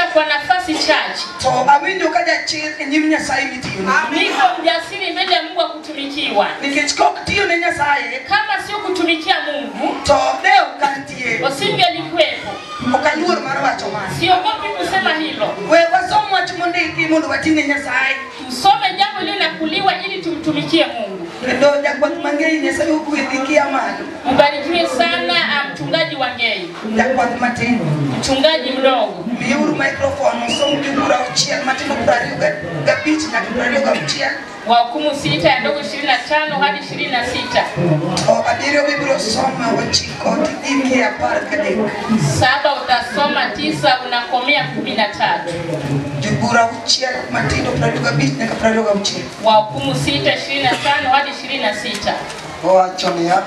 Nimetumisha kwa nafasi chache. To awinjo ka jachir e nyim Nyasaye mitiyone. Niko mjasiri mbele ya Mungu wa kutumikiwa. Nikech kok tiyo ne Nyasaye, Kama sio kutumikia Mungu, to ne ok antie. usingelikuwepo. Ok aluor mar wacho mano. Siogopi kusema hilo. We wasom wach mondiki mondo wati ne Nyasaye. Tusome jambo lililonakuliwa ili tumtumikie Mungu. Kendo jakwath mang'eny Nyasaye ogwedhi kia malo. Mbarikiwe sana mchungaji wa Ngei, Jakwath matin. mchungaji mdogo. Miuru microphone osom jobura auchiel matindo 25 nyaka 26. Wahukumu 6 ya ndogo 25 hadi 26. To abiriyo bibiro somo 9 tidhi 13. 7 utasoma, 9 unakomea 13. Jobura auchiel matindo 25 nyaka 26. Wahukumu 6 25 hadi 26. Owacho niya,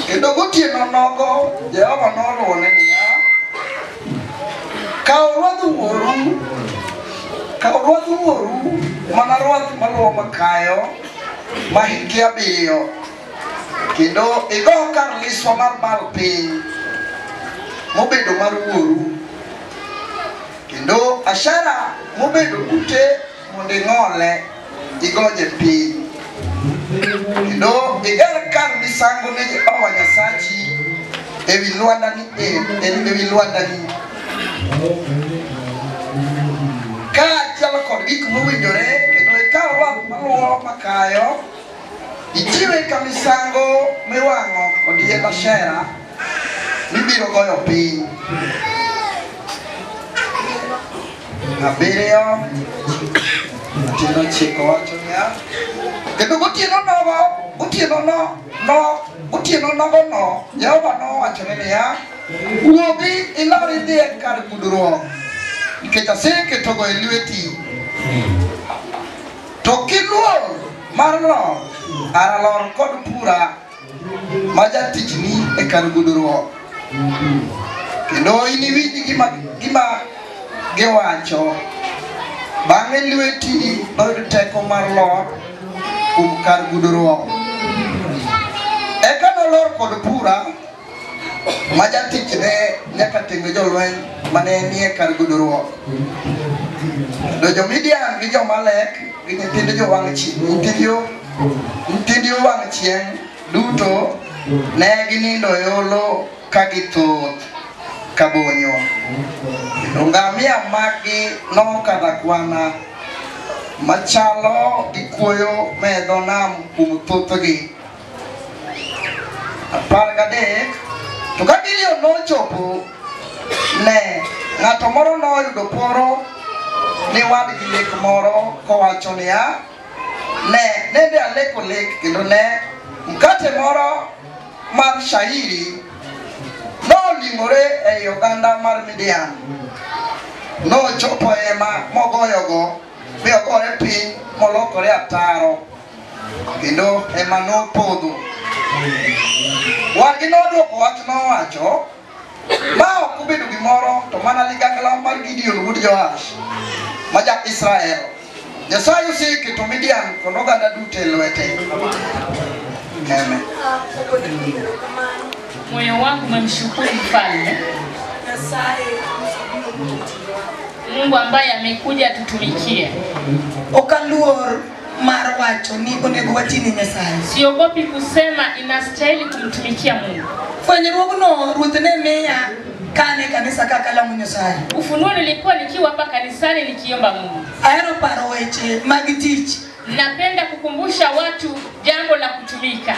kendo gotieno nogo Jehova noluwone niya, kaw rwadh wuoru mana rwath maluwo makayo ma hike 7 kendo igo kar liswa mar Baal piny mobedo mar wuoru kendo Ashera mobedo bute mondo ing'ole igonye piny kendo iger kar misango ne Jehova Nyasachi ewi lwandani kaachiel kod gik mowinjore kendo ikaw rwath maluwo makayo ichiwe ka misango miwang'o kod yiend Ashera mibiro goyo piny. 7 matindo 9 wacho niya, kendo gotieno nogono Jehova nowachone niya, wuogi ilor idhi e kar gudruok nikech aseketogo e lweti. To kiluor mar lor, ara lor kod Pura ma jatichni e kar gudruok kendo iniwinj gima giwacho. Bang'e lweti noyud teko mar lor kuom kar gudruok. Eka nolor kod Pura ma jatichne nyaka tenge jolweny mane nie kar gudruok. Kendo jo-Midian gi jo-Amalek gi nyithind wang' chieng' duto ne ginindo e holo ka githoth ka bonyo. Kendo ngamia maggi nokadho akwana machalo gi kuoyo me dho nam kuom thothgi. 13 To ka Gideon nochopo, ne ng'ato moro noyudo poro ni wadgi lek moro kowacho niya, ne nende aleko lek kendo ne mkate moro mar shairi noling'ore ei oganda mar Midian. Nochopo e hema mogoyogo mi ogore piny molokore ataro kendo hema nopodho. Wadgi nodwoko wach nowacho, ma ok obedo gimoro to mana ligangla mar Gideon wuod Joash ma ja-Israel. Nyasaye oseketo Midian kod oganda duto e lwete. Amen. Moyo wangu umemshukuru mfalme Mungu ambaye amekuja tutumikie. Ok aluor mar wacho ni onego wati ne Nyasaye. Siogopi kusema inastahili kumtumikia Mungu. Fwenyruogno ruoth ne miya kane kanisa kaka lamo Nyasaye. Ufunuo nilikuwa nikiwa hapa kanisani nikiomba Mungu. Ahero paro weche mag tich. Napenda kukumbusha watu jambo la kutumika.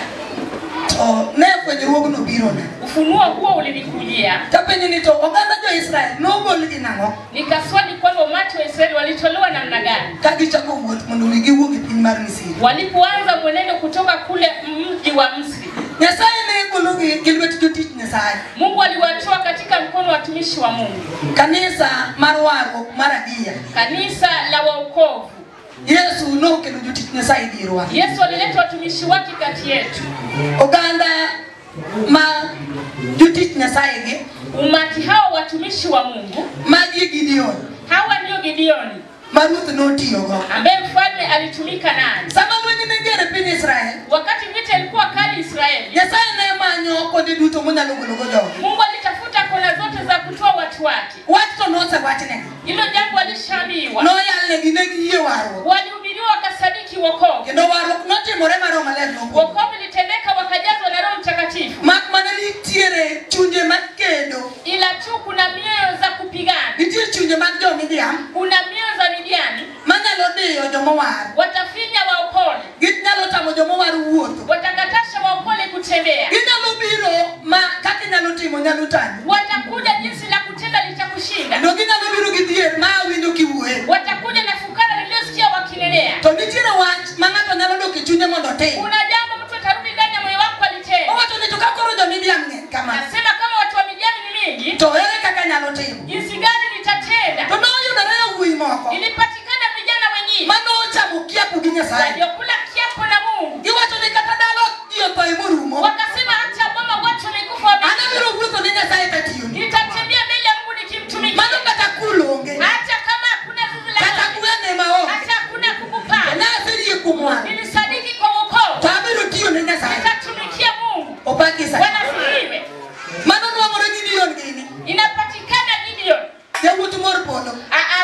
To ne fwenyruogno birona. Ufunuo huo ulinikujia. Tapenjo ni to oganda jo-Israel nogol gi nang'o? Nikaswali kwamba umati wa Israeli walitolewa namna gani? Ka gichako wuoth mondo mi giwuog e piny mar Misri. Walipoanza mwenendo kutoka kule mji wa Misri. Nyasaye ne gologi gi lwet jotich Nyasaye. Mungu aliwatoa katika mkono wa watumishi wa Mungu. Kanisa mar warruok mar adier. Kanisa la wokovu. Yesu nokelo jotich Nyasaye dierwa. Yesu alileta watumishi wake kati yetu. Oganda ma jotich Nyasaye gi, umati hao watumishi wa Mungu, magi Gideon. Hawa ndio Gideon ma ruoth notiyogo, ambaye mfalme alitumika naye. Sama lweny ne ger e piny Israel, wakati vita ilikuwa kali Israeli, Nyasaye ne manyo kuonde duto monyalo gologo joge. Mungu alitafuta kona zote za kutoa watu wake. Wach to nosewachne. Hilo jambo alishaambiwa. Noyalnegi ne giyie warruok. Walihubiriwa wakasadiki wokovu. Kendo warruok notimore ma Roho Maler nopong'o. Wokovu ilitendeka wakajazwa na Roho Mtakatifu. Mak mana nitiere chunje makedo. Ila tu kuna mioyo za kupigana. Nitie chunje mag jo-Midian Kuna mioyo za Midiani manyalo diyo jomowar. watafinya waokole, Ginyalo tamo jomowar wuotho. watakatasha waokole kutembea. Ginyalo biro ma kaka inyalo timo nyalo tami. Watakuja jinsi la kutenda litakushinda. Kendo ginyalo biro gi dhier ma awinjo kiwuoye. Watakuja na fukara niliyosikia wakinenea. To nitiere wach ma ng'ato nyalo dok e chunye mondo otim. Kuna jambo mtu atarudi ndani ya moyo wako alitenda. Owacho ni to ka koro jo-Midian ng'eny kama, Nasema kama watu wa Midiani ni mingi, to ere kaka nyalo timo? jinsi gani nitatenda? To noyudore yawuoyi moko Ilipatikana vijana wengine manochamo kiapo gi Nyasaye. waliokula kiapo na Mungu, Giwacho ni kata dalo ji otho emorumo, wakasema hata boma watu wamekufa an wame, abiro wuotho ne Nyasaye katiyoni. nitatembea mbele ya Mungu nikimtumikia, Mano kata kul onge, hata kama hakuna zizi la kata ng'ombe, gwene ma onge. hata hakuna kuku pale. Naseyie kuom warruok, Nilisadiki kwa wokovu, to abiro tiyo ne Nyasaye. nitatumikia Mungu. Opak Nyasaye. Bwana asifiwe. Mano nwang'ore Gideon gini, Inapatikana Gideon, yawuot mor polo.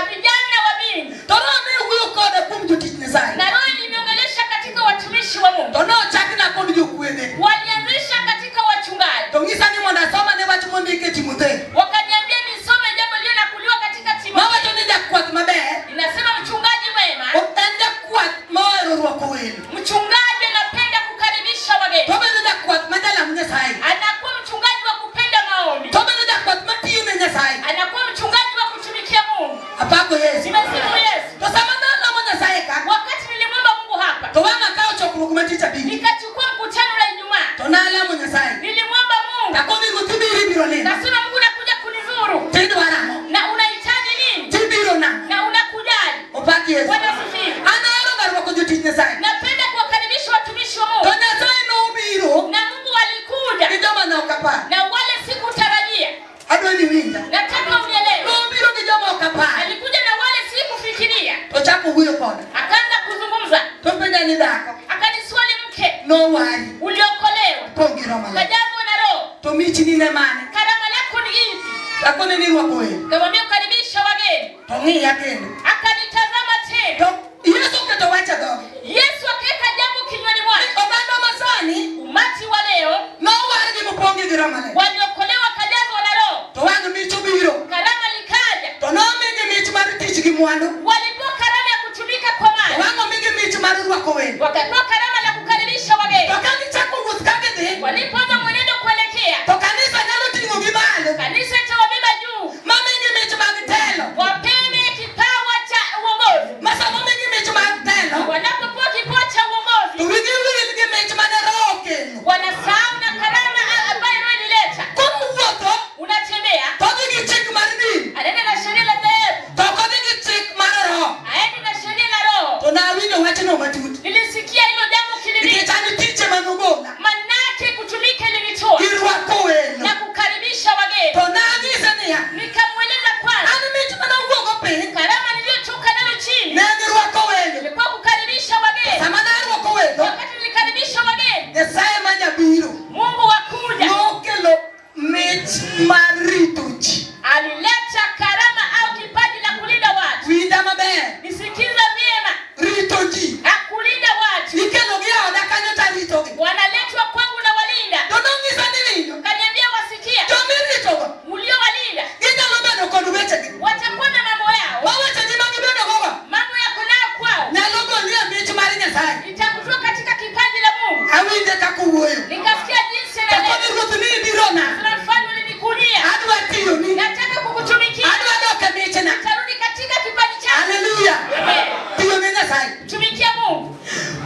Vijana wa mbingu, To Roho ne wuoyo koda kuom jotich Nyasaye. na Roho iliniongelesha katika watumishi wa Mungu, To nochakna kod jokwedhe. walianzisha katika wachungaji, To ng'isa ni mondo asomane wach mondik e Timotheo. wakaniambia nisome jambo lililonakuliwa katika Timotheo. Mawacho ni jakwath maber, Inasema mchungaji mwema, en jakwath mohero rwako welo. mchungaji anapenda kukaribisha wageni, To obedo jakwath ma jalam Nyasaye. anakuwa mchungaji wa kupenda maombi, To obedo jakwath matiyo ne Nyasaye. anakuwa mchungaji wa kutumikia Mungu. Apako Yesu. Nimesifu Yesu. To sama nalamo Nyasaye ka, Wakati nilimwomba Mungu hapa, to wang' akawo chokruok ma tich abich. nikachukua mkutano la Ijumaa, To nalamo Nyasaye. nilimwomba Mungu, Takoni ruoth ibiro ibiro lima. nasema Mungu, nakuja kunizuru Tidwaro ang'o? na unahitaji nini Tibiro nang'o? na unakujaje? Opak Yesu. Bwana asifiwe. An ahero ga rwako jotich Nyasaye. Napenda kuwakaribisha watumishi wa To Mungu, Nyasaye nobiro na Mungu alikuja gi joma ne ok apar. na wale sikutarajia. Adwa ni iwinja. Nataka unielewe, Nobiro gi joma ok apar. alikuja na wale sikufikiria, To chako wuoyo koda. akaanza kuzungumza, To penja ni dhako. akaniswali, mke, Nowari. uliokolewa Pong' gi Roho Maler. ukajazwa na Roho, To michni ne mane? karama lako ni ipi? Akone ni rwako welo. Kamwambia kukaribisha wageni, To ng'iya kendo. akanitazama tena. To Yesu oketo wach e dhoge. Yesu akaweka jambo kinywani mwake. Oganda masani Umati wa leo nowar gi mopong' gi Roho Maler. waliokolewa wakajazwa na Roho, To wang' mich obiro. karama likaja, To nomigi mich mar tich gi mwandu. walipewa karama ya kutumika kwa To mali, wang' omigi mich mar rwako welo. wakapewa karama la kukaribisha To wageni. ka gichako wuoth ka gidhi, Walipoanza mwenendo kuelekea to kanisa nyalo ting'ogi malo. kanisa, itawabeba juu, Mamigi mich mag telo. wapewe kipawa cha uongozi. Ma sama omigi mich mag telo, Wanapopewa kipawa cha to uongozi, wigi wil gi mich mane Roho okelo. wanasahau na karama ambayo Roho ilileta. Koro wuotho, Unatembea, to odhi gi chik mar din, anaenda na sheria la dhehebu, to ok odhi gi chik mar Roho. aendi na sheria la Roho. To nawinjo wachno matut. Nilisikia hilo jambo kililika, Nikech an tich ema nogola. manake kutumika ilinitoa Gi rwako welo. na kukaribisha wageni. To nanyise niya, Nikamweleza kwanza, an mich mane awuogo piny, karama niliyotoka nayo chini ne en rwako welo. ilikuwa kukaribisha wageni. Sama narwako welo, Wakati nilikaribisha wageni, Nyasaye ma jabiro Mungu wakuja nokelo mich mar rito ji. alileta karama au kipaji la kulinda watu. Winja maber, Nisikiza vyema, rito ji. akulinda watu Ikelogi e oda kanyo taritogi. wanaletwa kwangu na walinda. To nonyisa ni winjo, Kaniambia wasikia, jomiritogo mliowalinda ginyalo bedo kod wechegi. watakuwa na mambo yao, Ma wechegi ma gibedogogo mambo yako nayo kwao, nyalo goli e mich mar Nyasaye. itakutoa katika kipaji la Mungu. Awinje kaka owuoyo. Nikasikia jinsi Takoni analeta ruoth ni ibirona. Sema, mfalme ulinikujia, Adwa tiyoni. nataka kukutumikia, Adwa dok e michna. nitarudi katika kipaji chako. Haleluya. Amen. Tiyo ne Nyasaye. Tumikia Mungu.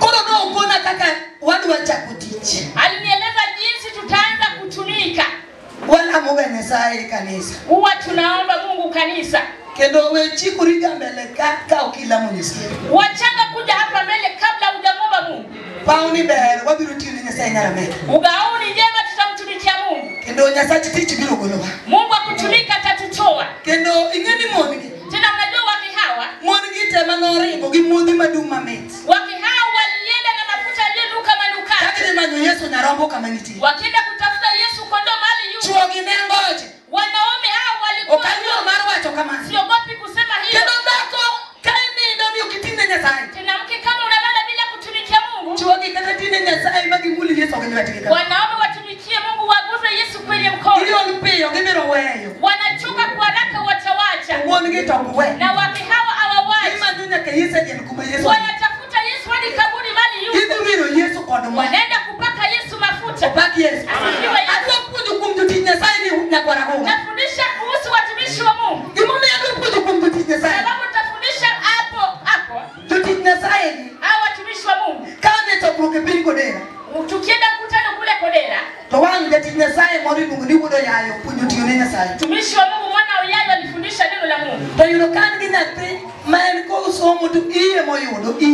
Koro nokona kaka wadwa chako tich. Alinieleza jinsi tutaanza kutumika. Walamoga Nyasaye e kanisa. Huwa tunaomba Mungu kanisa. Kendo we chikoriga mbele ka ok ilamo Nyasaye. Wachanga kuja hapa mbele kabla hujamwomba Mungu. Paw ni ber wabiro tiyo ne Nyasaye Nyaramera. Ugauni njema tutamtumikia Mungu. Kendo Nyasach tich biro golowa. Mungu akutumika atatutoa. Kendo ing'e ni mon gi. Tena mnajua wake hawa, Mon gi te manoringo gi modhi madum mamit. wake hawa walienda na mafuta yaliyonuka manukato. Ka gidhi manyo Yesu nyarombo kama nitie. Wakienda kutafuta Yesu kondoo mahali yuko. Chuo gi ne ngoche. Wana mon gi to ok we. Na wake hawa hawawachi. Gimanyo nyaka Yesu e liel kuma Yesu. Wanatafuta Yesu hadi kaburi mali yuko. Gidhi wiro Yesu kod mo. Wanaenda kupaka Yesu mafuta. Opak Yesu. Asifiwe Yesu. Adwa puonjo kuom jotich Nyasaye ni nyakwar Agogo. Nafundisha kuhusu watumishi wa Mungu. Gimomiyo adwa puonjo kuom jotich Nyasaye. Sababu nitafundisha hapo hapo Jotich Nyasaye gi hao watumishi wa Mungu. ka ne chokruok e piny Kodera. Tukienda mkutano kule Kodera, To wang' jatich Nyasaye moro iluongo ni Wuod Oyayo puonjo tiyo ne Nyasaye. mtumishi wa Mungu mwana Oyayo alifundisha neno la Mungu. To yudo ka an gi nyathi ma en kosomo to iye moyudo i.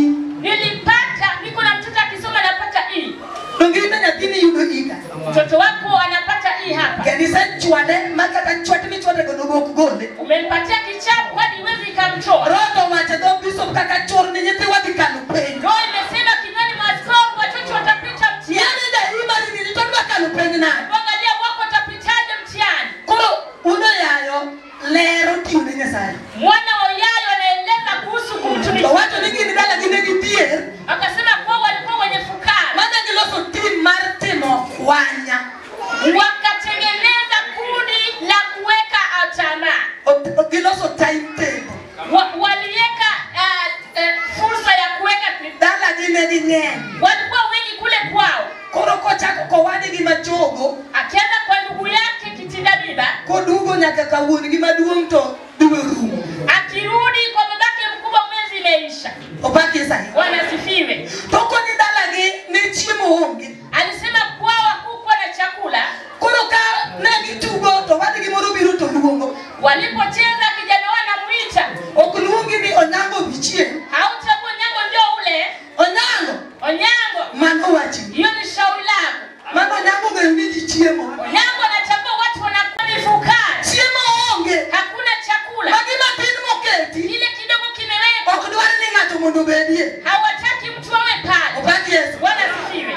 Nilipata, niko na mtoto akisoma anapata E. Donge iyudo nyathini yudo i ka. Mtoto wako anapata E hapa. Kendo isechwade ma kata chwat michwade go dogo ok gole. Umempatia kichapo hadi huwezi ikamtoa. Roho to owacho e dho bishop kaka chur ni nyithiwa dhi kalo penj. Roho imesema kinywani mwa askofu watoto watapita mtihani. Yaani daima ni to dwa kalo penj nade. Angalia wako watapitaje mtihani. Koro Wuod Oyayo lero tiyo ne Nyasaye. Mwana wa Oyayo anaeleza kuhusu To kumtumikia. wacho ni gin dalagi ne gidhier Akasema kuwa walikuwa wenye fukara. mane giloso tim mar timo wanya. Wakatengeneza kundi la kuweka tamaa. Giloso timetable. Waliweka fursa ya kuweka. Dalagi ne ging'eny. Walikuwa wengi kule kwao. Koro kochako kowadgi machogo Akianza kwa ndugu yake kitindamimba, kodugo nyaka ka wuon-gi maduong' to dwe orumo. akirudi kwa babake mkubwa mwezi imeisha. Opak Nyasaye. Bwana asifiwe. To koni dalagi ne chiemo onge. Alisema kwao hakukuwa na chakula. Koro ka ne gitugo to wadgi moro biro to luongo. Walipocheza kijana wao anamuita, Ok luongi ni Onyango bi chiem. hautakuwa Onyango ndio ule. Onyango Onyango, mano wachni. hiyo ni shauri lako. Mano Onyango ong'eyo ni ji chiemo. Onyango anachagua watu wanakuwa ni fukara. Chiemo onge. Hakuna chakula. Magi matin moketi Kile kidogo kimewekwa. ok dwar ni ng'ato mondo obedie. Hawataki mtu awe pale. Opak Yesu. Bwana asifiwe.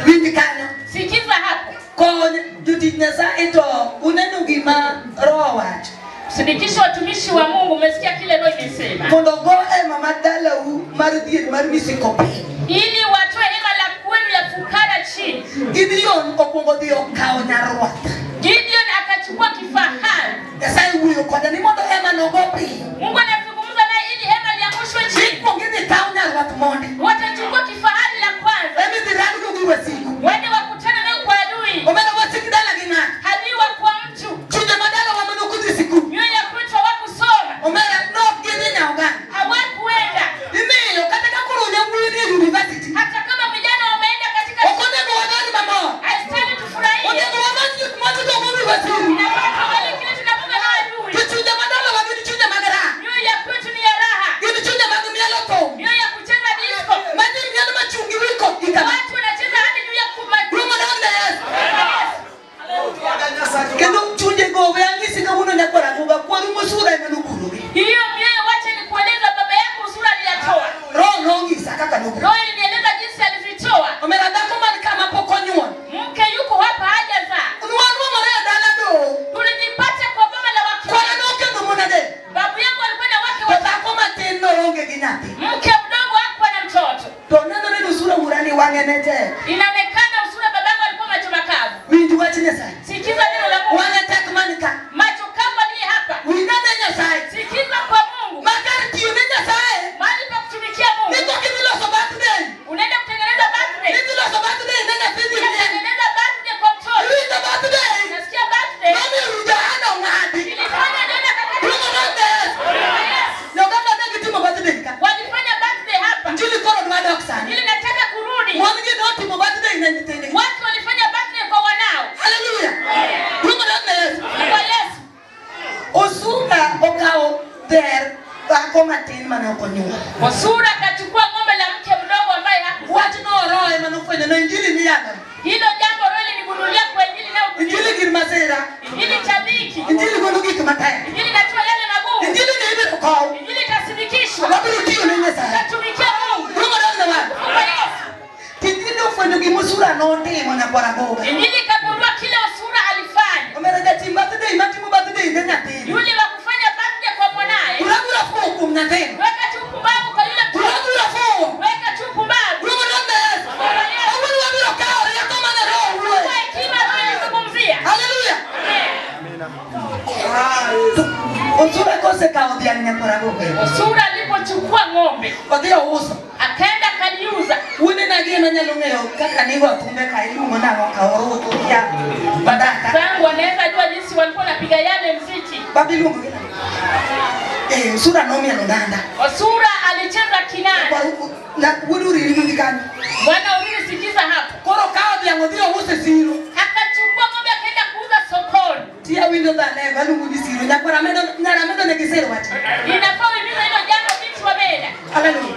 Winj kanyo. Sikiza hapo. Kony jotich Nyasaye to uneno gima Roho wacho. Sindikisha watumishi wa Mungu, umesikia kile Roho imesema. Mondo go hema mar dalau mar dhier mar misiko piny. Ili watoe hema la kwenu ya fukara chini. Gideon okwongo dhi okawo nyarwath. Gideon akachukua kifahari. Nyasaye wuoyo koda ni mondo hema no go piny. Mungu anazungumza naye ili hema liangushwe chini. Ikwongo idhi kaw nyarwath mondi. Watachukua kifahari la kwanza. Ema idhi radgo gi wasigu. Wende wakutane nayo kwa adui. Omera wasik dala gi ng'ato. Adui wa kwa mtu. Chunje ma dalawa mane ok odhi sikul. Mioyo ya kwetu hawakusoma. Omera nok gidhi Nyauganda. Hawakuenda. Imiyo kata ka koro yawuoyi ni e university. Hata kama vijana wameenda katika Ok onego wabed mamor. haistahili tufurahie. Onego wamany gik mwadhigo wi wasigu. Inafaa tuangalie kile tunafunga na adui. To chunje ma dalawa gin chunje mag raha. Mioyo ya kwetu ni ya raha. Gin chunje mag mielo thum. Mioyo ya kucheza disco. Ma ji mielo machung' gi wi kokgi kama. Watu wanacheza hadi juu ya kuma. Rumo dog ne Yesu. Kendo chunje go we anyisi kawuono nyakwar Aguga kwaru mosura ema nogurogi. Hiyo mioyo, wacha nikueleza, baba yako sura aliyatoa. Roho nonyisa kaka noguro. Roho ilinieleza jinsi alizitoa. Omera dhako man kama pok onyuol. Mke yuko hapa hajazaa. Nwanuong'ore e dala doho. Tulijipata kwa boma la wake. Kwara nokendo mon adek. Babu yangu alikuwa na wake To watatu. dhako matin noonge gi nyathi. Mke mdogo hakuwa na mtoto. To nenore ni usura wuora ni wang'e ne tek. Inaonekana usura babangu alikuwa macho makavu. Winj wach Nyasaye. Sikiza neno la Mungu. Wang'e tek man ka. Macho kavu aliye hapa. Winj ane Nyasaye. Sikiza kwa Mungu. Ma kar tiyo ne Nyasaye. Mahali pa kutumikia Mungu. Ni kok idhi loso birthday. Unaenda kutengeneza birthday. Idhi loso birthday ne nyathi dhi miel. Unatengeneza birthday kwa mtoto. Iwinjo birthday. Nasikia birthday. Nomiyo Johana ong'adi. Ilifanya Jona kakata. Rumo dog ne Yesu. Yesu. Joganda ne gitimo birthday ka. Walifanya birthday hapa. Injili koro dwa dok sani. Ili nataka kurudi. Mon gi notimo birthday ne nyithindgi. Watu walifanya birthday kwa wanao. Hallelujah. Rumo dog ne Yesu. Kwa Yesu. Osura okawo dher dhako matin mane ok onyuol. Osura akachukua ng'ombe la mke mdogo ambaye hakuzaa. Wachno Roho ema nofwenyo ne injili miyalo. Hilo jambo Roho linigundulia kwa injili na Injili gir masira. Injili cha dhiki. Injili golo gik matek. Injili inatoa yale magumu. Injili ni ibiro kow. Injili itasimikishwa. Wabiro tiyo ne Nyasaye. Tutatumikia Mungu. Rumo dog ne wach. Kwa Yesu. Tijni ofwenyo gima Osura notimo nyakwar Agoga. Injili ikagundua kile Osura alifanya. Omera jatim birthday matimo birthday ne nyathini. Yule wa kufanya birthday kwa mwanaye. Uragura fuwo kuom nyathini. Weka tu pumbavu kwa yule mtoto. Uragura fuwo. Weka tu pumbavu. Rumo dog ne Yesu. Awuon wabiro kawo rieko mane Roho wuoye. Kwa hekima Roho ilizungumzia. Hallelujah. Amen. Osura kose dhiang' nyakwarago. Osura alipochukua ng'ombe Odhi ouso. akaenda akaliuza. Wuonena gi ema nyalo ng'eyo kaka nigo thumbe ka iluongo nang'o ka orutu kia badaka. Zangu wanaweza jua jinsi walikuwa wanapiga yale mziki. Baba iluongo gi nang'o? Eh, Osura nomielo nanda. Osura alicheza kinanda. Na wuod Uriri winji kanyo. Bwana Uriri, sikiza hapo. Koro okawo dhiang' odhi ouso e siro. Akachukua ng'ombe akaenda kuuza sokoni. Ti awinjo dhanego aluongo ni siro. Nyakwara medo nyara medo ne gisiro wach. Inafaa uhimize hilo jambo binti wa Beda. Haleluya.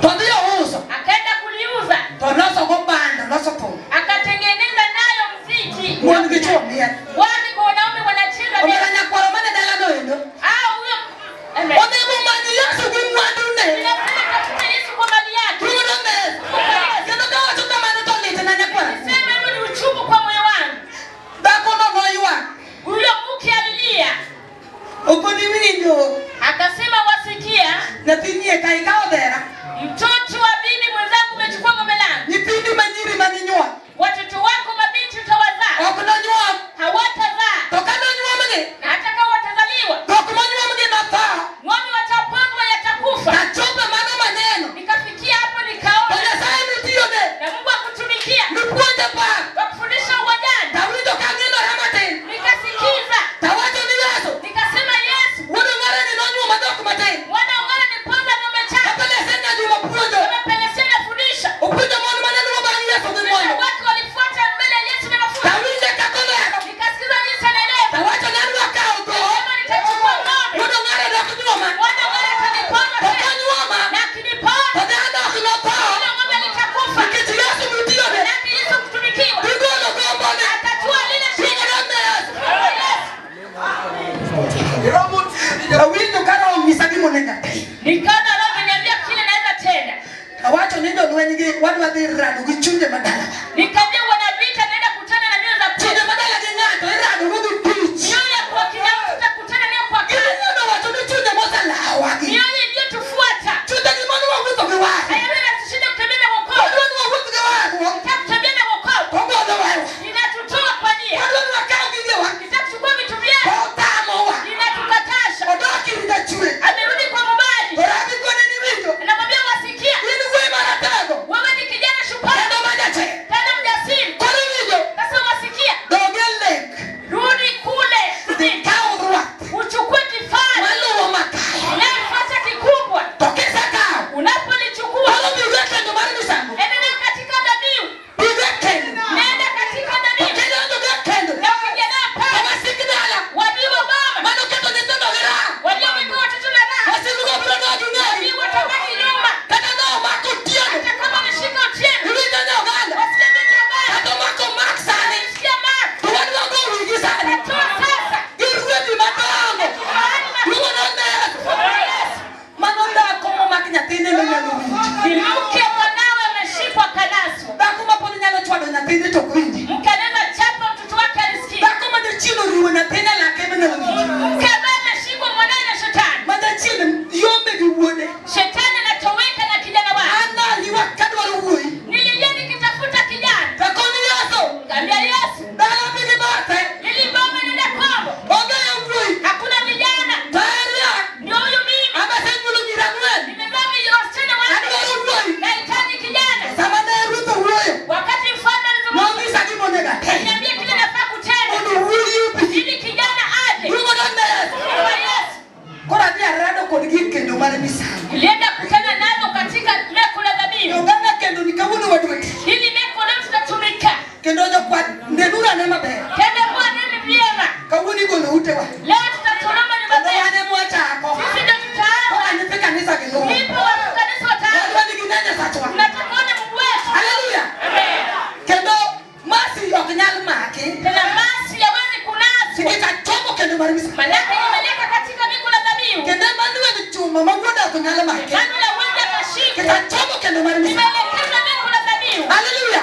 To odhi ouso. Akaenda kuliuza, To loso go bando, loso thum. akatengeneza nayo mziki. Mon gi chwo miel. Wake kwa wanaume wanacheza Omera miel. nyakwaro mane dalano endo. Ah, huyo Amen. Onego many Yesu gi mwandune. Ninasema tafuta Yesu kwa mali yake. Ruodh omer. Kendo kawacho kamano to litna nyakwara. Sema hivyo ni uchungu kwa moyo wangu. Dhakono noywak. Huyo mke alilia, Okoni winjo. akasema wasikia, Nyathi nyie ka ikawo dhera. mtoto wa bibi mwenzangu umechukua ng'ombe langu, Nyithindi manyiri maninyuol. watoto wako mabinti utawazaa, Ok nonyuom. hawatazaa, To ka nonyuomgi, na hata kama watazaliwa, dhok monyuomgi notho. ng'ombe watapondwa, yatakufa. Tachopo mano maneno. Nikafikia hapo To nikaona, Nyasaye notiyone. na Mungu akutumikia Nupuonja pap. kwa kufundisha uwanjani. Tawinjo ka ng'inora matin. Nikasikiza, Tawacho ni Yesu. nikasema Yesu, Wuod Ong'oreni nonyuomo dhok matin. mwana ong'ore ni ponza ng'ombe chako, Kapelese Nyajuma puonjo. kama Pelesia nafundisha Opuonjo mon mane luwo bang' Yesu gi ng'wono. watu walifuata mbele ya Yesu na mafuta. Tawinje kaka olero. Nikasikiza jinsi anaeleza, Tawacho ni adwa kawo dho. sema nitachukua ng'ombe, Wuod Ong'ore dok nyuoma. mwana ong'ore ataniponda To tena, konyuoma, na to akiniponda dhano ok notho. yule ng'ombe litakufa. Nikech Yesu notiyone. Manake Yesu kutumikiwa Gigolo gombone. atatua lile shida. Gigolo Yesu. Yesu. Awinjo ka Roho onyisa gimonego atim. Nikaona Roho ameniambia kile naweza tenda. Awacho ni jolweny gi wadwa dhi rado gi chunje madalawa. Nikaambia wanavita naenda kutana na mioyo za Chunje kwetu. madala gi ng'ato irado go gi tich. Mioyo ya kwa kina mtu tutakutana nayo kwa kazi. Giyudo wacho ni chunje moselawagi. Mioyo iliyotufuata. Chunje gi mon wawuotho gi warruok. Hayo yanatushinda kutembea na wokovu. Wadwa ni wawuoth gi warruok. Nataka kutembea na wokovu. To godho wewa. Inatutoa kwa nia. Wadwa ni wakaw gigewa. Nitakuchukua vitu To vyetu. otamowa. Inatukatasha. Odok ir jachwe. Amerudi kwa mubali. To rabi kone ni winjo. Anamwambia wasikia. In wuoyi maratego. Wewe ni kijana shupavu. Kendo ma jachir. Tena mjasiri. Koro iwinjo. Sasa wasikia. Dog e lek. Rudi kule. Dhi kaw rwath. Uchukue kifaa. Maluwo makayo. Unayefuata kikubwa. To kisekawo. Unapolichukua Koro bigo e kendo mar misango. endelea katika dhabihu. Bigo e kendo. Nenda katika To dhabihu. kidonjo go e kendo. Na ukija nayo To pale, wasik dala. wadui wa baba Manoketo nyithindo gi raha. walioweka watoto na raha, Wasikugo biro dok ing'egi. wadui watabaki nyuma, Kata nomako Otieno. hata kama wameshika Otieno, Iwinjo ne oganda. wasikia vitu habari, Kata omako Mark sani. wamesikia Mark, To wadwa go wigi sani. tatoa sasa Gi ruedhi madongo. kifahari Luongo ne Yesu. Yesu. Mano dhako momak nyathine nonyalo winjo. Ni mke mwanawe ameshikwa kanaswa, Dhako ma pod nyalo chwado nyathine to ok winji. mke anaweza chapa mtoto wake alisikia, Dhako ma jachien oriwo nyathine lake manyalo winjo. mke ambaye ameshikwa mwanawe na shetani, Ma jachien yombe gi wuode. shetani anatoweka na kijana wake. An naliwa kadwaro wuoyi. Nililia nikitafuta kijana, To koni Yesu. kaambia Yesu, Dala nigi bathe. ili baba nenda kwao, Onge yawuoyi. hakuna vijana, To en ya. ndio huyu mimi Abasenyuolo nyiri ang'wen. nimezaa wasichana wanne, Adwaro wuoyi. nahitaji kijana. Sama ne ruoth owuoyo. Wakati mfalme alizungumza, Nonyisa gimonego atim. niambie kile nafaa kutenda Mondo wuoyi obi. ili kijana aje. Luongo ne Yesu. Kwa Yesu Koro adhi arado kod gir kendo mar misango. nilienda kutana nazo katika meko la dhabihu, Oganda kendo ni kawuono wadwa tich. ili meko leo tutatumika. Kendo jokwath nenuru ane maber. Tende kuwa nini vyema, Kawuono igolo utewa. leo tutatoroma nyumba Kendo zetu, wan ema wachako. sisi ndio tutaanza, Koro nyithi kanisa gi luwo. ndipo watu kanisa wataanza. Wadwa ni gine Nyasachwa. Tunataka kuona Mungu wetu. Haleluya. Amen. Kendo masi ok nyal maki. Tena masi yawezi kunaswa, Nikech achomo kendo mar misango. manake nimeleka katika miko la dhabihu. Kendo Emmanuel chuma ma wuoda ok nyal maki. Manuel hawezi akashikwa, Nikech achomo kendo mar misango. nimeelekeza miko la dhabihu, Haleluya.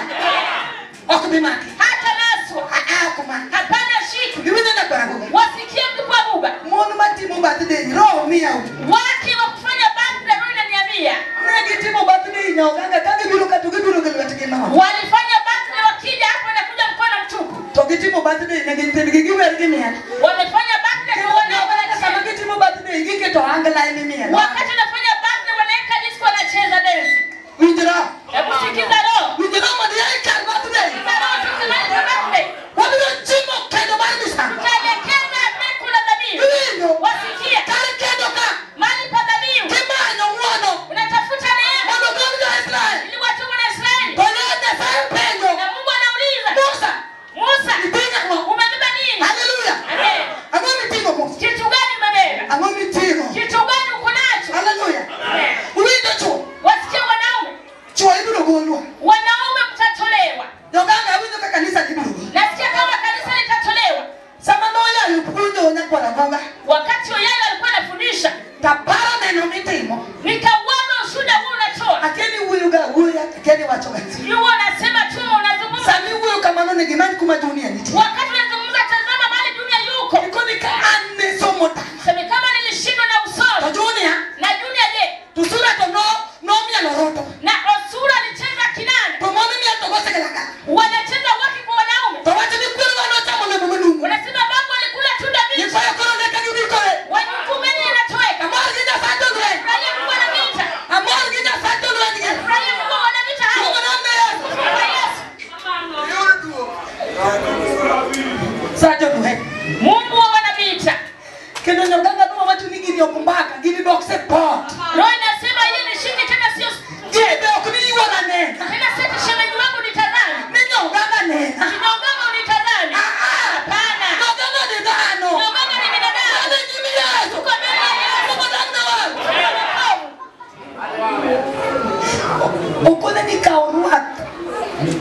Ok bi maki. hata naswa, Aa ok maki. hapana shika. Iwinjo nyakwara gogo. Wasikie mtu kwa buba Mon matimo birthday roho miyau. wake wa kufanya birthday, Roho inaniambia Ne gitimo birthday nyaoganga ka gibiro ka to gibiro gi lwetgi nono. walifanya birthday, wakija hapo nakuja mkono mtupu. To gitimo birthday ne gi nyithindgi giwer gi miel. Wamefanya birthday Kendo kwa wanao nyaoganga sama wanacheza. gitimo birthday giketo emimielo. Wakati unafanya birthday wanaweka disco, wanacheza dance. Winjra. Hebu sikiza roho. Winjra mondo ia kar birthday. Sikiza roho, tusimame kwa birthday. Wabiro chimo kendo mar misango. Tutaelekeza mbegu la dhabihu. Iwinjo. Wasikia. Kar kendo ka. Mahali pa dhabihu. Kimanyo ng'wono. Unatafuta neema. Mondo gol jo-Israel. Ili watu wana Israeli. To ne Nyasaye penjo. Na Mungu anauliza. Musa. Musa, Iting'o ang'o? umebeba nini? Haleluya. Amen. Ang'o miting'o Musa? Kitu gani umebeba? Ang'o miting'o? Kitu gani uko nacho? Haleluya. Amen. Uwinjo chwo. Wasikia wanaume. Chwo ibiro golwa. Wanaume mtatolewa. Joganga awinjo ka kanisa ibiro gol. Nasikia kama kanisa litatolewa. Sama noyayo puonjo nyakwar Agonga. Wakati Oyayo alikuwa anafundisha, Taparo neno mitimo. nikauona ushuhuda huu unatoa. Akia ni wuoyo ga awuoya, akia ni wacho ga ti. Yuo unasema tu unazungumza. Sami wuoyo kamano onego imany kuma dunia nitie. Wakati unazungumza tazama mahali dunia yuko. Ikoni ka an ne somo ta. Sema kama nilishindwa na To usomi. Junior, Na Junior je? to Sura to no nomielo roto. Na Osura alicheza kinanda. To mon miel to go segelagala. Wanacheza wake kwa wanaume. To wacho ni kwerewa nochamo olemo manumu. Wanasema babu alikula tunda bichi. Nyikwayo koro ne ka gidikore. Wajukuu meni inatoweka. Amor gi Nyasaye jolweny. Furahia Mungu ana vita. Amor gi Nyasaye jolwenygi. Furahia Mungu wana vita hao. Luongo ne Yesu. Kwa Yesu. Sa jolweny. Mungu wa wana vita. Kendo nyoganga numa wacho ni gini ok mbaka, gini be ok support. Roho inasema hii nishike tena sio Gini be ok ni yuora nena. tena sio shemeji wangu nitazame. Ni nyoganga nena. Kinyongango unitazame. Ah, ah. Hapana. Nyoganga ni dhano. Kinyongango ni binadamu. Ane nyimi Yesu. Uko mbele ya Yesu. Mungu dang na wang. Wokovu. Okone ni kaw ruath.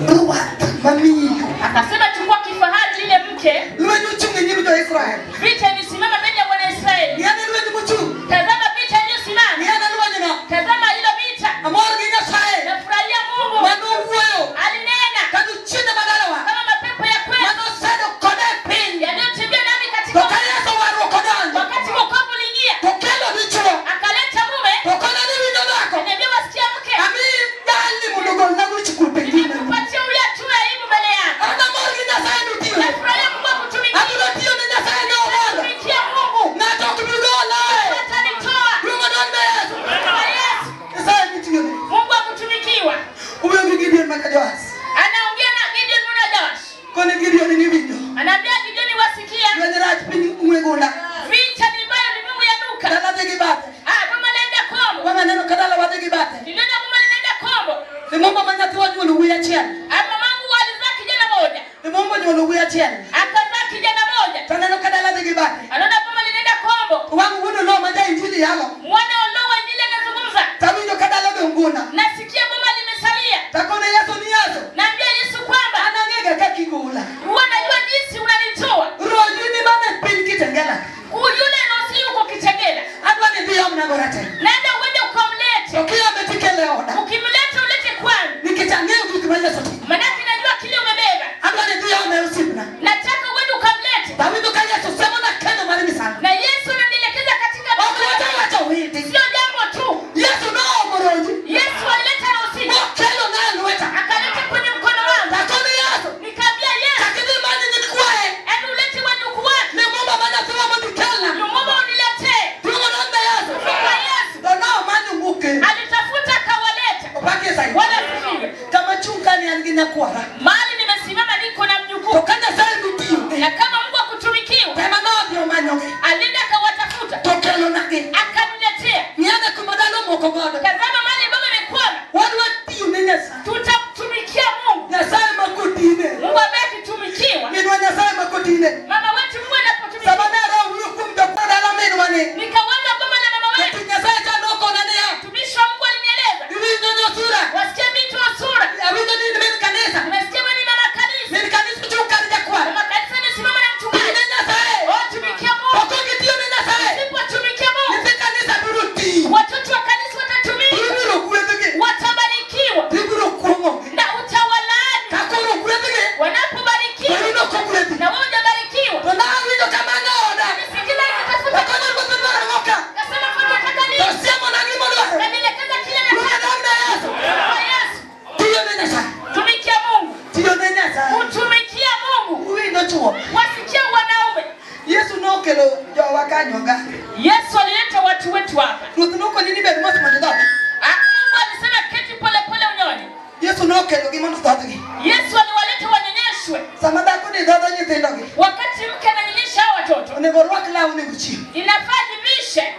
Ruath mamiyo. Akasema chukua kifahari lile mke. Lweny ochung' e nyim jo-Israel. Vita ilisimama mbele ya Wanaisraeli. Ni an e lweny mochung'. Tazama vita iliyosimama. Ni an e lwenyno. Tazama hilo vita. Amor gi Nyasaye. Nafurahia Mungu. Manowuoyo. Alinena Ka jochiende madalawa. kama mapepo ya kweli Manosedo kode e piny. yanayotembea nami To katika ka Yesu warruok odonjo. wakati wokovu uliingia, To kelo dichuo. akaleta mume. To kone ni winjo dhako. Niambia wasikia mke, Amiyi jalni mondo ogolna wich kuot e ngimani. nimekupatia huyu atue aibu mbele yako. An amor gi Nyasaye mitiyo. Nafurahia Mungu akutumikia. Abiro tiyo ne Nyasaye ne omoro. Tumikia Mungu. Ng'ato ok bi golae. Atanitoa. Luongo dwond ne Yesu. Kwa Yesu. Nyasaye mitiyone. Mungu akutumikiwa. Owuoyo gi Gideon maka Joash. Anaongea na Gideon mwana wa Joash. Kone Gideon ni winjo. Anaambia Gideon wasikia. Lweny rach piny ung'we gunda. Vita ni mbaya ulimwengu ya duka. Dala dhi gi bathe. Ah, mama naenda Kombo. Mama neno ka dala wadhi gi bathe. Niliona mama naenda Kombo. Limombo ma nyathiwa onyuolo wuoyi achiel. Ah, mamangu alizaa kijana moja. Limombo onyuolo wuoyi achiel. Akazaa kijana moja. To aneno ka dala dhi gi bathe. Anaona mama linaenda Kombo. To wang' wuod Oloo ma ja injili yalo. Mwana Oloo wa Injili anazungumza. Tawinjo ka dala odong' gunda. Nasikia mama limesalia. Takone Yesu ni Yesu. Naambia Yesu kwamba An ang'ega kaka igola. huwa najua jinsi unanitoa. Roji ni mana e piny Kitengela. Yule Rosi yuko Kitengela. Adwa ni idhi iomna go rateng'. Naenda uende ukamlete. To kiome tikele e oda. Ukimleta ulete kwangu. Nikech ang'eyo gik ma Yesu timo. Manake najua kile umebeba. Adwa ni idhi iome osiepna. Nataka uende ukamlete. Tawinjo ka Yesu semona kendo mar misango. Na Yesu ananielekeza katika Ok wacha wacho witi. Sio jambo tu. Yesu noomo Roji. Yesu alileta Rosi. Mokelo na e lweta. Akaleta kwenye mkono wangu. Takone Yesu. Nikaambia Yesu, Chak idhi many nyikwaye. hebu ulete wajukuu wake. Limomba ma nyathiwa mondo ikelna. Lumumba uniletee. Luongo dwond ne Yesu. Kwa Yesu. To nomanyo mokel. Alitafuta akawaleta. Opak Yesu. Wala sifiwe. Kama chung' kani an gi nyakwara. Mahali nimesimama niko na To mjukuu. ka Nyasaye mitiyo. Na kama Mungu akutumikiwa, Tema nodhi omanyogi. alienda akawatafuta, To kelonagi. akaniletea. Ng'iyane kuma dhano omoko godo. Tazama mahali baba amekwama. Wadwa tiyo ne Nyasaye. Tutamtumikia Mungu. Nyasaye ma kotine. Mungu ambaye akitumikiwa. Minwa Nyasaye ma kotine. Mama wetu Mungu anapotumikiwa. Sama ne aroho wuoyo kuom jok dala minwa ni. Nikawaza baba na mama wetu. Jatich Nyasaye cha nokona niya. Mtumishi wa Mungu alinieleza. Iwinjo nyosura. Wasikia binti wa sura. Awinjo ni in min kanisa. Nimesikia wewe ni mama kanisa. Min kanisa ochung' kar jakwar. Mama kanisa amesimama na Tiyo mchungaji. ne Nyasaye. Oh, tumikia To Mungu. kokitiyo ne Nyasaye. Usipotumikia Mungu, Nyithi kanisa biro tiyo. watoto wa kanisa watatumika. Ibiro gwedhgi. Watabarikiwa Ibiro kuong'ogi. na utawalaani. Ka koro gwedhgi. To Wanapobarikiwa in ok ogwedhi. na wewe hujabarikiwa. To nawinjo kamano e oda. Nisikiza nikatafuta. Takono ruoth dwaro ang'o ka? Kasema mfalme nataka To nini? siemona gimodwaro. Nanielekeza kile Luongo nataka. dwond ne Yesu. Kwa Yesu. Tiyo ne Nyasaye. Tumikia Mungu. Tiyo ne Nyasaye. Kutumikia Mungu. Uwinjo chuo. Wasikia wanaume. Yesu nokelo jowa kanyoga. Yesu alileta watu wetu hapa. Inafaa jivishe.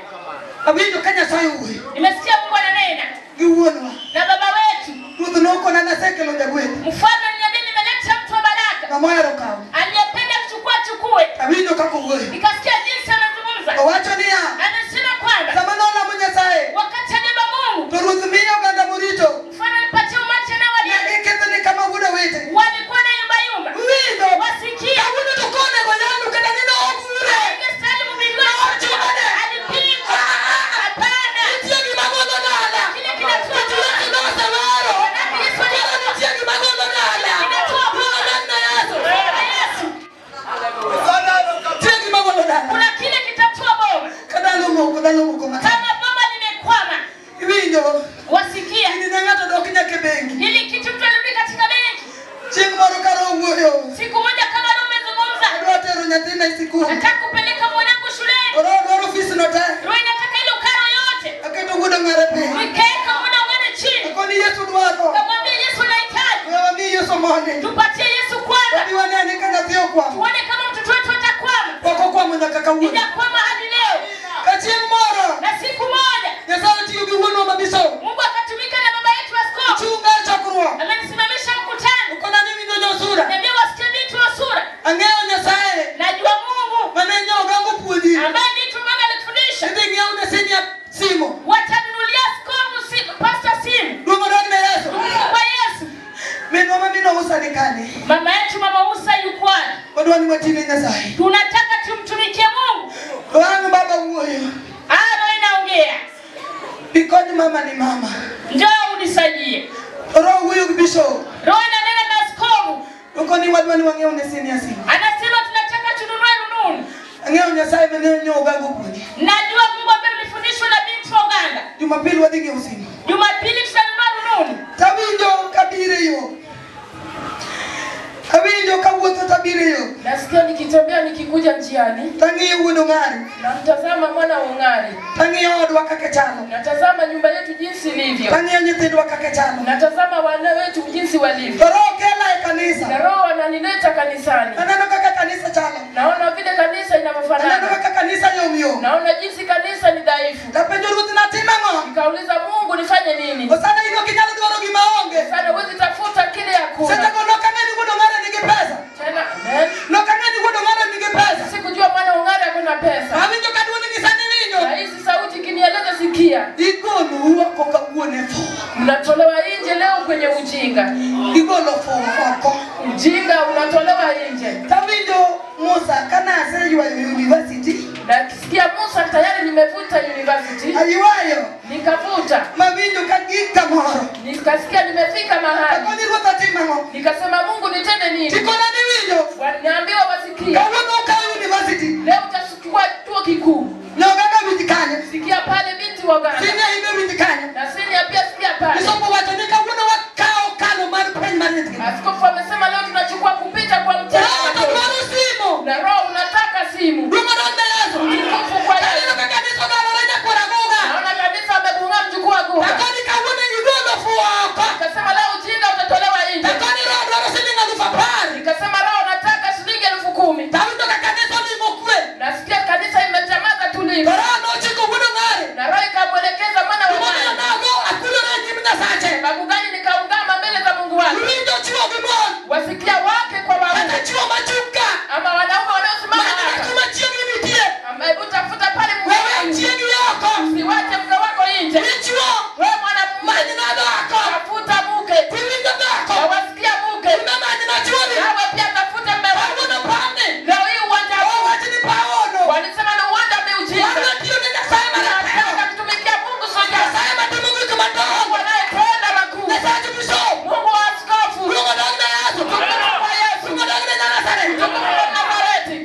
Awinjo ka Nyasaye wuoyo. Nimesikia Mungu ananena Gi wuonwa. na baba wetu. Ruoth nokona nasekelo jagweth. Mfalme aliniambia nimeleta mtu wa baraka. Ng'ama ohero kawo. Aliyependa kuchukua chukue. Awinjo kaka owuoyo. Nikasikia jinsi anazungumza. Owacho niya. Anasema kwamba Sama nolamo Nyasaye. wakati anaomba Mungu, To ruoth miyo oganda morito. mfalme alipatia umati na Ne walinde. giketho ni kama wuod owete. Walikuwa na yumba yumba. Winjo. Wasikia. Kawuono to konego yalo kata ni nogure. Angestahili mhubiri Ochune. Alipigwa. Hapana. Nitie gima golo dala. Kile kinatoa Nitie gima osewero. Manake Yesu Koro nitie gima golo dala. Kinatoa Ruoth odong' na Yesu. Bwana Yesu. Nitie gima golo dala. Kuna kile kitatoa boma. Ka dhano omoko, dhano omoko matek. Kama boma limekwama, Iwinjo. wasikia. Gini ne ng'ato dok nyaka e bengi. Hili kitu mtu alirudi katika benki. Chieng' moro ka Roho wuoyo. Siku moja kama Roho umezungumza, Adwa tero nyathina e sikul. nataka kupeleka mwanangu shuleni. Roho dwaro fees no te. Roho inataka ile ukaro yote. Aketo wuod ong'are piny. Nikaweka mwana ung'are chini. Akoni Yesu dwaro. Kamwambia Yesu nahitaji. We wami Yesu mondi. Tupatie Yesu kwanza. Wadhi wane ane ka nyathi okwamo. Tuone kama mtoto wetu atakwama. Pok okwamo nyaka kawuono. Ijakwama hadi leo. Ka chieng' moro. Na siku moja Nyasaye otiyo gi wuonwa ma bishop. Mungu akatumika na baba yetu askofu. Chunga e chokruok. Amenisimamisha mkutano. Okona ni winjo josura. Niambia wasikie vitu wa sura. Ang'eyo Nyasaye. Najua Mungu Mane nyogango puonji. ambaye vitu Mungu alikufundisha. Idhi ng'iew ne senior simo. Watanunulia askofu simu, pastor simu. Duong' odog ne Yesu. Tukufu kwa Yesu. Minwa ma min Ousa ni kanye? Mama yetu Mama Usa yuko wapi? Wadwa ni watine Nyasaye. Tunataka tumtumikie Mungu. To ang' baba wuoyo. Aro inaongea. Bikony mama ni mama. Njoo unisaidie. Roho wuoyo gi bishop. Roho inanena na askofu. Okoni wadwa ni wang'iew ne senior simo. Anasema tunataka tununue rununu. Ang'eyo Nyasaye mane nyogango puonji. Najua Mungu ambaye ulifundishwa na binti wa Uganda. Jumapili wadhi ng'iew simo. Jumapili tutanunua rununu. Tawinjo kabiro yo. Awinjo kawuotho tabiro yo. Nasikia nikitembea nikikuja njiani, Tang'iyo wuod Ong'ari. namtazama mwana wa Ong'ari, Tang'iyo odwa kaka chalo. natazama nyumba yetu jinsi ilivyo, Tang'iyo nyithindwa kaka chalo. natazama wana wetu jinsi walivyo, To Roho kela e na kanisa. Roho wananileta kanisani. Aneno kaka kanisa chalo. Naona vile kanisa Aneno inavyofanana, kaka kanisa yom yom. naona jinsi kanisa ni dhaifu. Tapenjo Ruoth natim ang'o? Nikauliza Mungu, nifanye nini? Osana in ok inyal dwaro gima onge. Sana huwezi tafuta kile hakuna Sechego nok ang'e ni wuod Ong'are nigi pesa. tena. Amen. Nok ang'e ni wuod Ong'are nigi pesa. Sikujua mwana wa Ong'ari hakuna pesa, Awinjo ka duond nyisa ni winjo. na hizi sauti ikinieleza, sikia, Igolou oko kawuono e fuwo. mnatolewa nje leo kwenye ujinga. Igolo fuwo oko. Ujinga unatolewa nje. Tawinjo Musa kanaseywayo university. Nasikia Musa tayari nimevuta university, Aywayo. nikavuta, Mawinjo ka gik kamoro. nikasikia nimefika mahali, Akoni Ruoth atim ang'o? nikasema Mungu nitende nini? Tikona ni winjo. Waniambiwa wasikia, Kawuono okaw university. leo utachukua chuo kikuu. Nyogaga winj kanyo. Sikia pale binti wa Uganda Senior imbe winj kanyo. na senior pia sikia pale. Bishop owacho ni kawuono wakawo kalo mar penj mar nyithindgi. Askofu amesema leo tunachukua kupita kwa mtihani Roho to dwaro simo. na roho unataka simu. Duong' odog ne Yesu. Utukufu kwa Aneno Yesu. ka kanisa ogalore nyakwar Aguga. Naona kanisa amebung'a mjukuu wa Guga. Akoni kawuono igolo fuwo oko. Nikasema leo ujinga utatolewa nje. Takoni Roho dwaro siling 10,000. Nikasema roho nataka shilingi 10,000. Tawinjo ka kanisa olimo kwe. Nasikia kanisa imenyamaza To tulivu. Roho nochiko wuod Ong'are. Na roho ikamwelekeza mwana wa Gimomiyo Ong'ari. nago akulora e nyim Nyasache. Sababu gani nikaungama mbele za Mungu wangu? Iwinjo chwo gi mon. Wasikia wake kwa Kata waume chwo machung' ka. ama wanaume wanaosimama Manyna hapa. kuma chiegni nitie. Ama hebu tafuta pale Wewe mgeni. chiegi oko. Usiwache mke wako nje. Dichwo. Wewe mwanamume Manyna dhako. tafuta mke. Tiwinjo dhako. Na wasikia mke. Ime manyna chwori. Nawe pia tafuta mume wako. Kawuono pawni. Leo hii uwanja huu Owach ni pawono. walisema ni uwanja wa miujiza. Wadwa tiyo ne Nyasaye maratego. Tunataka kutumikia Mungu sote. Nyasaye matimo gik madongo. Mungu anayetenda makuu. Nyasaye bishop. Mungu wa askofu. Luongo dog ne Yesu. Utukufu kwa Yesu. Luongo dog ne Nazareth. Utukufu kwa Nazareti.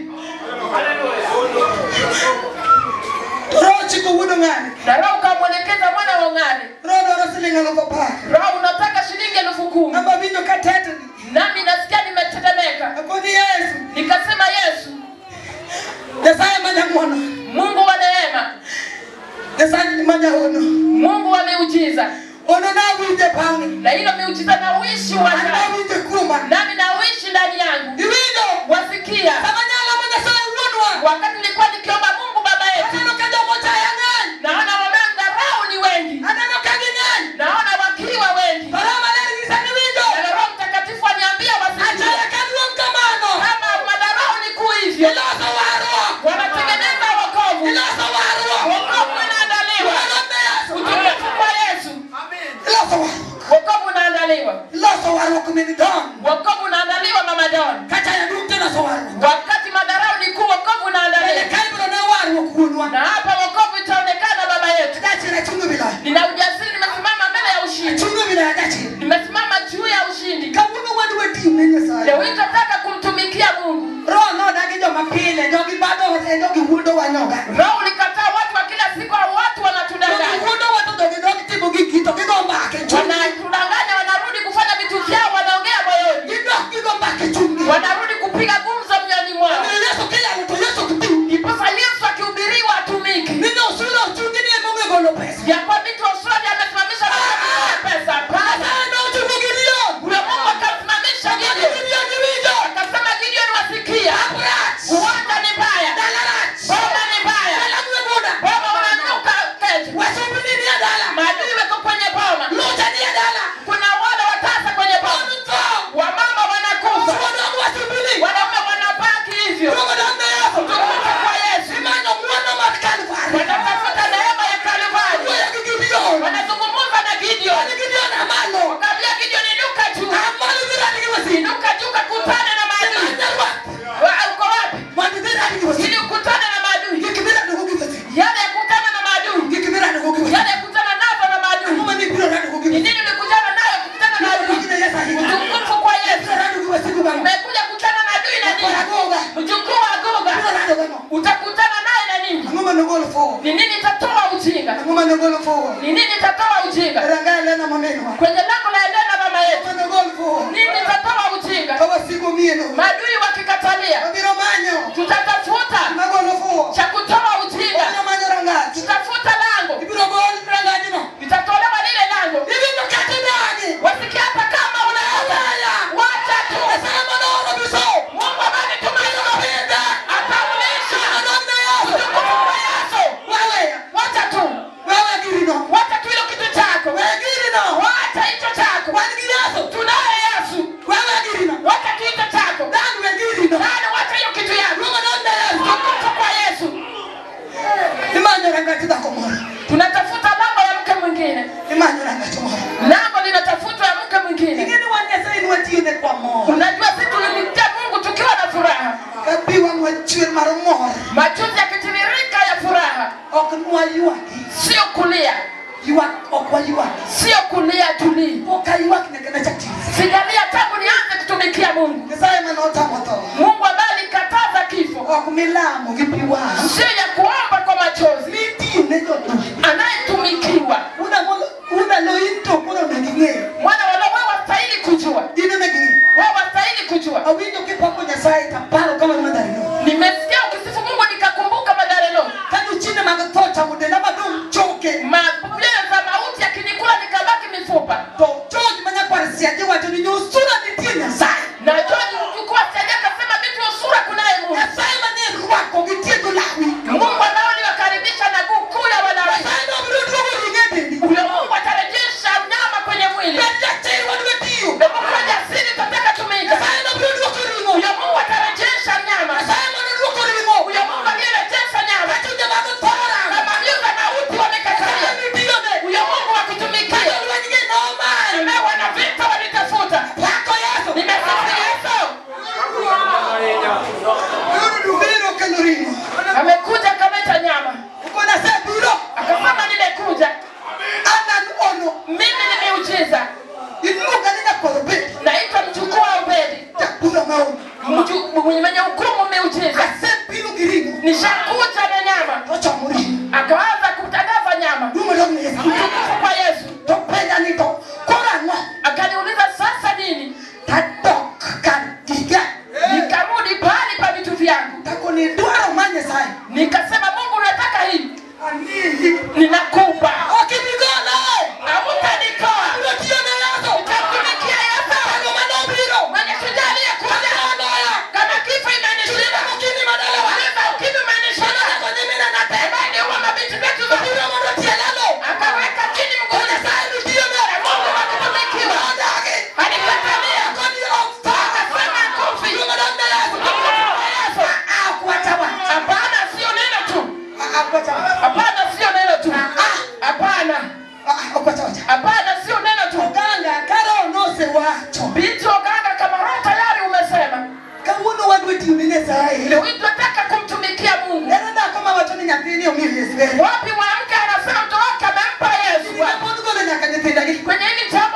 Roho chiko wuod Ong'are. Na roho ukamwelekeza mwana wa Ong'ari. Roho dwaro siling 10,000. Roho unataka shilingi 10,000. Amba winjo ka tetni. Nami nasikia nimetetemeka. Akoni Yesu. Nikasema Yesu, Nyasaye manyang'wono. Mungu wa neema, Nyasaye manyahono. Mungu wa miujiza. Ono nawinje pawni. Na hilo miujiza nauishi An uwanjani. nawinje kuoma. Nami nauishi ndani yangu. Iwinjo. Wasikia Sama nyalamo Nyasaye wuonwa. wakati nilikuwa nikiomba Mungu baba yetu, Iloso warruok min Don. Wokovu unaandaliwa Mama Don. Kata ya duong' to iloso warruok. Wakati madharau ni kuu, wokovu Bende unaandaliwa. ka ibiro ne warruok wuonwa. Na hapa wokovu itaonekana baba yetu. Jachir achung' e wi loch. Nina ujasiri, nimesimama mbele ya ushindi. Achung' e wi loch jachir. Nimesimama juu ya ushindi. Kawuono wadwa tiyo ne Nyasaye. Leo hii tunataka kumtumikia Mungu. Roho nodagi joma pile, jogi bado jogi wuondowa nyoga. Roho ulikataa watu wa kila siku, au watu Jogi wanatudanganya. wuondowa to jogi dok timo gigi to gigo mbaka e chunygi. Wanatudanganya, wanarudi kufanya vitu vyao, wanaongea moyoni. Gidok gigo mbaka e chunygi. Wanarudi kupiga gumzo mioyoni mwao. Omiyo Yesu kiyalo to Yesu ok ti. Ndiposa Yesu akihubiriwa atumiki. Ni Osula ochungi ni ema ong'e golo pesa. Ya kwa mtu wa Osula ndiye amesimamisha na pesa. Hapana. Nyasaye nochungo Gideon. Huyo Mungu akamsimamisha Gideon Gideon. Gideon iwinjo. Akasema Gideon, wasikia. Rach. Uwanja ni mbaya. Dala rach. Boma ni mbaya. Dala ng'we buda. Boma unanuka ketu. Wasumbini ni e dala. Maadui wako kwenye boma. Lucha ni e dala. Kuna wale watasa kwenye boma. Mon tho. Wamama wanakufa. Chwo dog wasumbini. Wanaume wanabaki hivyo. Duogo dog ne Yesu. Tukufu kwa Yesu. Imanyo ng'wono mar Kalvari. Wanatafuta neema ya Kalvari. Wuoyo gi Gideon. Wanazungumza na Gideon. Ani Gideon amalo. Wakaambia Gideon, inuka juu. Amalo dhi rad gi wasiki. Inuka juu kakutane na maadui. Imany rwath. Uko wapi? Mondo idhi rad gi wasiki. Ili ukutane na maadui. Gik miradogo gi wasiki. Yale ya kukutana na maadui. Gik miradogo gi wasiki. Yale ya kukutana nazo na maadui. Ang'o mane ibiro radogo gi Ni wasiki? nini ulikutana nayo kukutana na Ibiro adui? dog ne Yesu ahinya. Utukufu kwa Yesu. Ibiro rado gi wasigu bang'o. Umekuja kukutana na adui na Nyakwar nini? Agoga. Mjukuu wa Agoga. Ibiro rado gang'o? Utakutana naye na nini? Ang'o mane ogolo fuwo? Ni nini itatoa ujinga? Ang'o mane ogolo fuwo? Ni nini itatoa ujinga? Ranga Elena maminwa. Kwenye lango la Elena mama yetu. Ang'o mane ogol fuwo? Nini itatoa ujinga? Ka wasigu omieno. Maadui wakikatalia, Wabiro manyo. tutatafuta Gima golo fuwo. cha kutoa ujinga. Wabiro manyo rangach. Tutafuta lango, Ibiro gol rangajno. litatolewa lile lango. Iwinjo kata idagi. Wasikia hata kama unaona, wacha tu. Nyasaye manooro Bishop. Mungu ambaye tumaini Pinda. ataulisha. Odog ne Yesu. Utukufu kwa Yesu. Wewe. Wacha tu, Wewe girino. wacha tu hilo kitu chako, We girino. wacha hicho chako. Wan gi Yesu. Tunaye Yesu, Wewe girino. wacha tu hicho chako. Dan we girino. Nani, wacha hiyo kitu yako. Luongo dog ne Yesu. Utukufu kwa Yesu. Imanyo rangach dhako moro. Tunatafuta lango ya mke mwingine, Imanyo rangach moro. lango linatafutwa ya mke mwingine. Ing'e ni wan Nyasaye nwatiyone kwa mor. Unajua, sisi tulimtia Mungu tukiwa na furaha, Ka pi wang'wa chwer mar mor. machozi yakitiririka ya furaha, Ok nwaywagi. sio kulia, Ywak ok waywagi. sio kulia tulii. Pok aywak nyaka nachak tiyo. Sijalia tangu nianze kutumikia Mungu. Nyasaye mane otamo tho. Mungu ambaye alikataza kifo, Ok milamo gi pi wang'. sio ya kuomba kwa machozi, Mitiyone jodongo. anayetumikiwa. Una lo in to koro onego ing'eyo. Mwana wala wewe wastahili kujua, In onego ing'e. wewe wastahili kujua. Awinjo kipako Nyasaye taparo kama Mathare no. Nimesikia ukisifu Mungu nikakumbuka Mathare no. Ka jochiende mag tho ochamo denda madong' choke. Mabule za mauti yakinikula nikabaki mifupa. To George ma nyakwar Siaje wacho ni nyosura nitie Nyasaye. Na George mjukuu wa Siaje akasema vitu usura kunaye Mungu. Nyasaye mane rwako gi tie jolawi. Mungu ambaye uliwakaribisha na guu kuu nyithinda gi Kwenye hili jambo